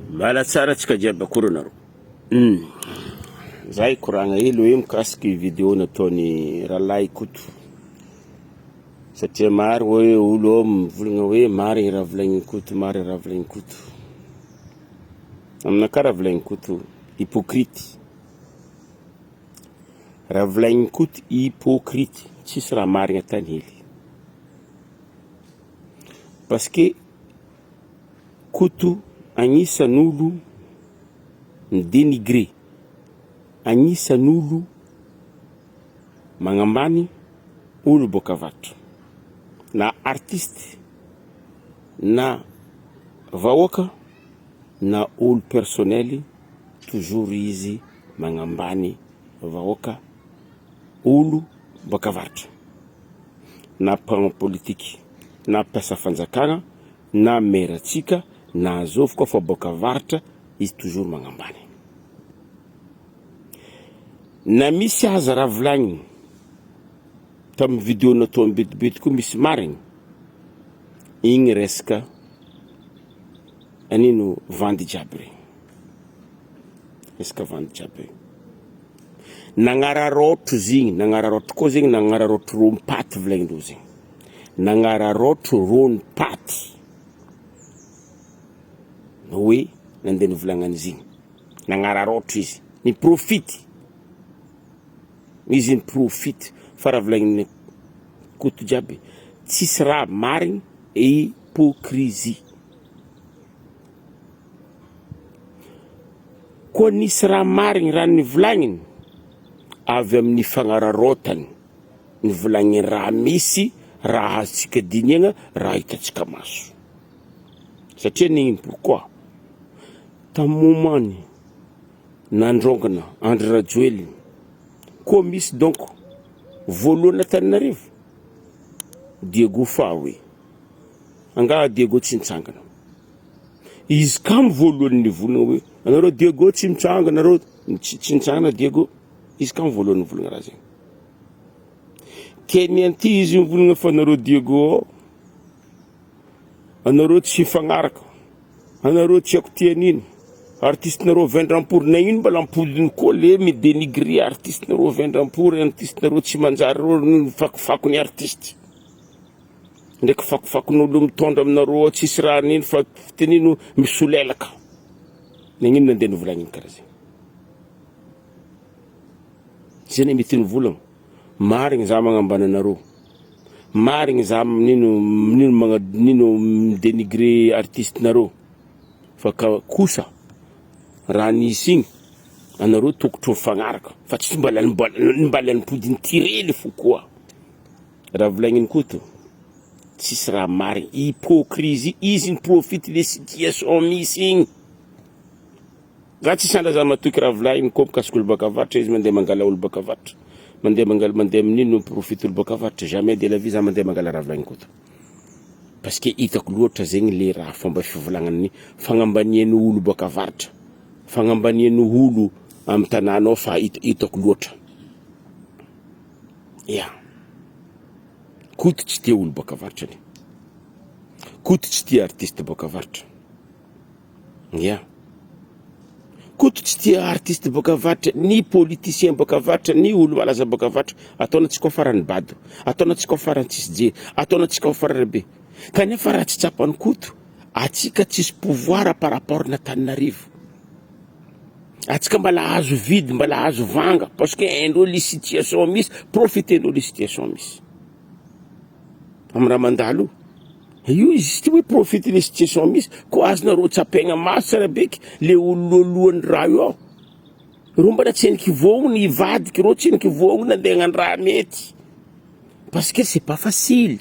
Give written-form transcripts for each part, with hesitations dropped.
Mbala tsara antsika jiaby akory anareo. Hum. Za hikoragna hely hoe mikasiky video nataon'i Ralahy Koto. Satria maro hoe olo ao mivolagna hoe marigny raha volagnin'i Koto, marigny raha volagnin'i Koto. Aminakahy raha volagnin'i Koto hypocrite. Raha volagnin'i Koto hypocrite, tsisy raha marigna tany hely. Parce que Koto agnisan'olo mi-denigrer, agnisan'olo magnambany olo boaka avaratra, na artiste na vahoaka na olo personnel toujours izy magnambany vahoaka olo boaka avaratra, na mpanao politiky na mpiasa fanjakana na maire antsika na zovy koa fa boaka avaratra izy toujours magnambany. Na misy aza raha volagniny tamin'ny video nataony betibety koa misy marigny, igny resaka anino vandy jiaby regny, resaka vandy jiaby regny. Nagnararaotro izy igny, nagnararaotro koa zegny nagnararaotro rom-paty volagnindreo zegny. Nagnararaotro rom-paty hoe nandeha nivolagnan'izy igny. Nagnararaotra izy, ni-profite, izy ni-profite fa raha volagnin'i Koto jiaby tsisy raha marigny hypocrisie. Koa nisy raha marigny raha nivolagniny avy amin'ny fagnararaotany nivolagniny raha misy raha azontsika dinihagna raha hitantsika maso satria n'igny pourquoi Tamin'ny moment-ny nandrongona Andry Rajoelina koa misy donc voalohany Antananarivo Diego fa hoe angaha Diego tsy nitsangana izy kamo voalohany nivolagna hoe anareo Diego tsy mitsangana nareo tsy nitsangana Diego izy kamo voalohany nivolagna raha zegny ke ny anty izy mivolagna fa anareo Diego anareo tsy hifagnaraka Anareo tsy haiko tia an'ino artiste nareo vendrampory na ino mbola ampodiny koa le mi denigrer artiste nareo vendrampory artiste nareo tsy manjary reo ny fakofakony artiste ndraiky fakofakon'olo mitondra aminareo ao tsisy raha an'ino fa fitenino misolelaka nagnino nandeha nivolagniny karaha zegny zay ne mety nivolagna Marigny za magnambany anareo, marigny za nino nino magna nino mi-denigrer artiste nareo fa ka kosa raha nisy igny anareo tokotry mifagnaraka fa tsy mbala mbala nipody nitirely fo koa raha volagniny Koto tsisy raha marigny hypocrisie izy ni-profite le situation misy igny. Za tsy sandra za matoky raha volahiny koa mikasika olo baka avaratra izy mandeha mangala olo baka avaratra mandeha mangala mandeha amin'ino miprofite olo baka avaratra jamais de la vie za mandeha mangala raha volagniny Koto parce que hitako loatra zegny le raha fomba fivolagnany fagnambaniany olo baka avaratra fagnambaniany olo amy tanàna ao fa hitako loatra ya Koto tsy tia olo baka avaratra anie Koto tsy tia artiste baka avaratra Ya. Koto tsy tia artiste boaka avaratra, ni politicien boaka avaratra, ni olo malaza boaka avaratra. Ataona tsika ho farany bado, ataona tsika ho farany tsisy jery, ataona tsika ho farany be. Kanefa raha tsy tsapan'i Koto, atsika tsisy pouvoir par rapport n'Antananarivo. Atsika mbala azo vidy, mbala azo vanga, parce que haindreo le situation misy, profitendreo le situation misy. Amin'ny raha mandalo io. Io izy ity hoe profite le situation misy ko azonareo tsapaigna maso tsara beky le olo loalohany raha io ao. Reo mbala tsy heniky voagno ny hivadiky reo tsy heniky voagno nandeha hagnano raha mety parce que c'est pas facile,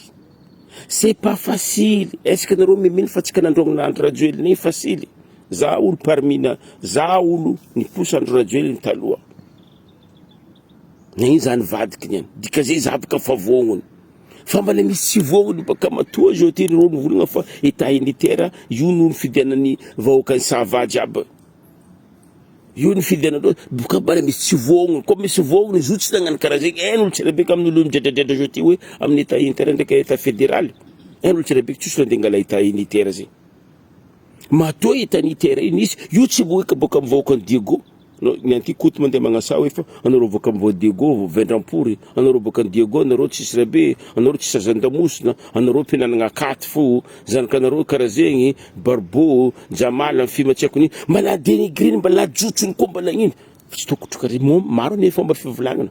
c'est pas facile, est ce que nareo mimino fa tsika nandrôgnona Andry Rajoelina igny facile? Za olo parmi na za olo niposa Andry Rajoelina taloha. Nagnino za nivadiky niany? Dikazay za boka fa voagnona. Fa mbala misy tsy voagnona baka matoa zao ty reo mivolagna fa etat unitaire io no nifidianan'ny vahoakan'i Sava jiaby. Io nifidianandreo boka mbala misy tsy voagnona. Koa misy voagnona izy io tsy nagnano karaha zegny. Hain'olo Antsirabe amin'olo midradradradra zao ty hoe amin'ny etat unitaire ndraiky etat federaly. Hain'olo Antsirabe tsisy olo andeha angala etat unitaire zegny. Matoa hitan'i terrain nisy, io tsy mivoaka boaka amin'ny vahoakan'i Diego. Ny anty Koto mandeha magnasaha hoe fa anareo boaka amin'ny vahoa Diego vendrampory, anareo boaka an'i Diego anareo tsisy rabe, anareo tsisy hazan-damosina, anareo mpihinanagna akaty fo, zanakanareo karaha zegny, Barbo, Jamal, Fima tsy haiko nino, mbala denigreny, mbala ajotsony koa mbala ino, fa tsy tokotro kare, maro anie fomba fivolagnana.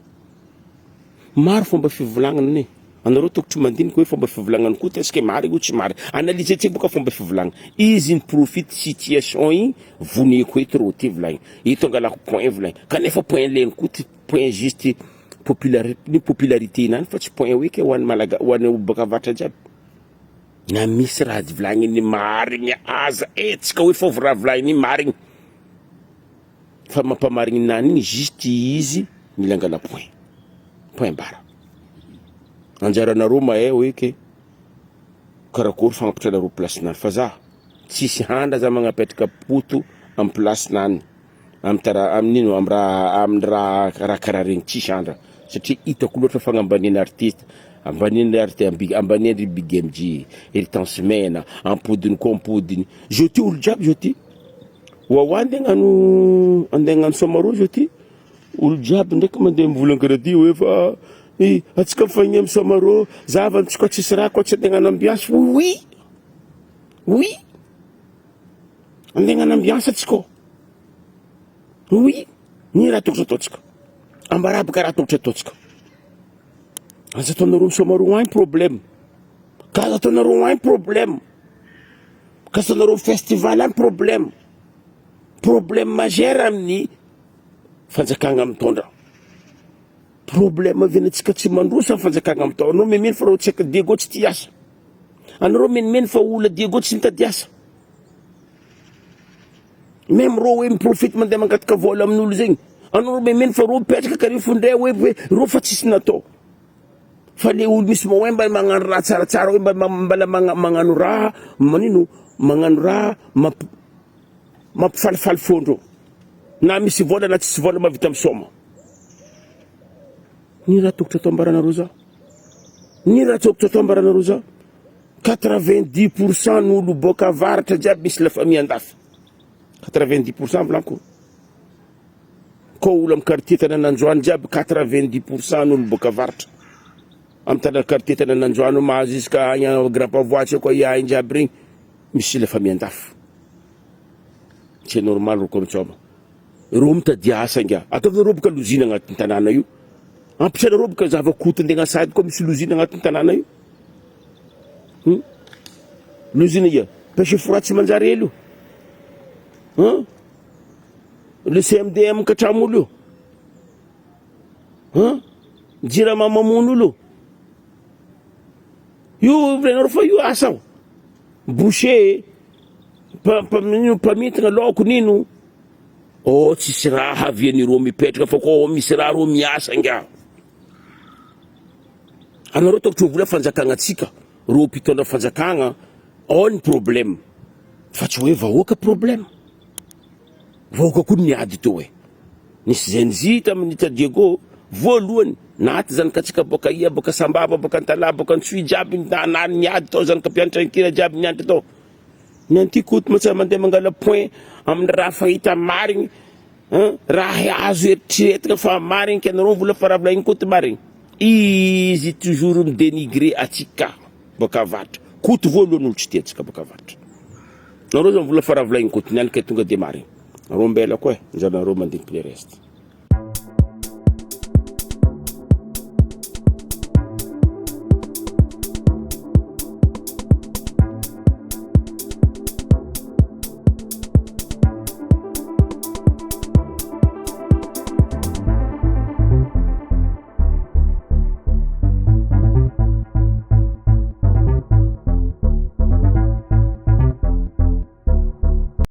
Maro fomba fivolagnana anie. Anareo tokotry mandinika hoe fomba fivolagnan'i Koto est ce que marigny io tsy marigny. Analyser-tsika boka fomba fivolagna. Izy ni profite situation igny voneko eto rô ty volagny. Eto angalako point volagny. Kanefa point alain'i Koto point juste popular- ny popularité nany fa tsy point hoe ke ho an'ny malaga- ho an'ny baka avaratra jiaby. Na misy raha volagniny marigny aza eh tsika hoe fô raha volagniny marigny. Fa mampamarigny nany igny juste izy mila angala point. Point barre. Anjaranareo mahay hoe ke karakory fagnapitranareo place nany fa za tsisy handra za magnapetraka poto am place nany am tara amin'ino am raha am raha raha karaha regny tsisy handra satria hitako loatra fagnambaniana artiste ambanian'ny arte ambanian'ny ry big MJ ry Tence Mena ampodiny koa ampodiny zao ty olo jiaby zao ty. Wawa andeha hagnano andeha hagnano soamaroa zao ty, olo jiaby ndraiky mandeha mivolagna karaha ty hoe fa i antsika mifagnia amy soamarô, zava antsika tsisy raha koa tsy andeha hagnano ambiance, oui oui andeha hagnano ambiance antsika ô, oui ny raha tokotry ataontsika, ambarà aby karaha tokotry ataontsika, aza ataonareo amy soamarô agny problème, ka aza ataonareo agny problème. Kasanareo festival any problème, problème majeur amin'ny fanjakagna mitondra, problème avy antsika tsy mandroso amin'ny fanjakagna mitondra, anao mimino fa reo tsy haiko Diego tsy tia asa, anareo minimino fa olona Diego tsy mitady asa, même reo hoe mi-profite mandeha mangataka vola amin'olo zegny, anareo mimino fa reo mipetraka kare fondray hoe hoe reo fa tsisy natao. Fa le olo misy moyen mba magnano raha tsaratsara hoe mba mbala magnano raha manino magnano raha mampifalifaly fondro na misy vola na tsisy vola mahavita misaoma. Ny raha tokotry atao ambaranareo za. Ny raha tokotry atao ambaranareo za. 90 pour cent n'olo boaka avaratra jiaby misy la famille andafy. 90 pour cent volaniko. Koa olo am quartier tanan'Anjoany jiaby 90 pour cent n'olo boaka avaratra am tana quartier tanan'Anjoany mahazo jusqu'à agny Grand Pavois tsy haiko aia agny jiaby regny misy la famille andafy c'est normal ro koa mitsôma reo mitadia asa ngia ataovinareo boka lozina agnatin'ny tanàna io ampisanareo boka zava-koto andeha agnasady koa misy lozina agnatin'ny tanàna io hum lozina ia pêche froid tsy manjary hely io hum Le CMDM katramo olo io. Hein? Jirama mamono olo. Io renareo fa io asa ao. Boucher, mpamintina laoko nino. Oh tsisy raha avian'ireo mipetraka fa koa misy raha reo miasa nga. Anareo tokotry vola fanjakagna antsika, reo mpitondra fanjakagna ao ny problème. Fa tsy hoe vahoaka problème. Vahoaka koa niady teo e. Nisy Gen Z tamin'ny ta Diego voalohany naty zany katsika boaka ia boaka Sambava boaka Antalaha boaka Antsohihy jiaby na niady tao zany ka mpianatra nikira jiaby nianatra tao. Ny anty Koto mantsy mandeha mangala point amin'ny raha fahita marigny hein raha azo eritreretina fa marigny ka nareo vola fa raha volagniny Koto marigny. Izy toujours mi-denigrer atsika boaka avaratra. Koto voalohany olo tsy tia atsika boaka avaratra. Nareo zany vola fa raha volagniny Koto niany ka tonga de marigny. Nareo mbela koa e, anjaranareo mandiniky le reste.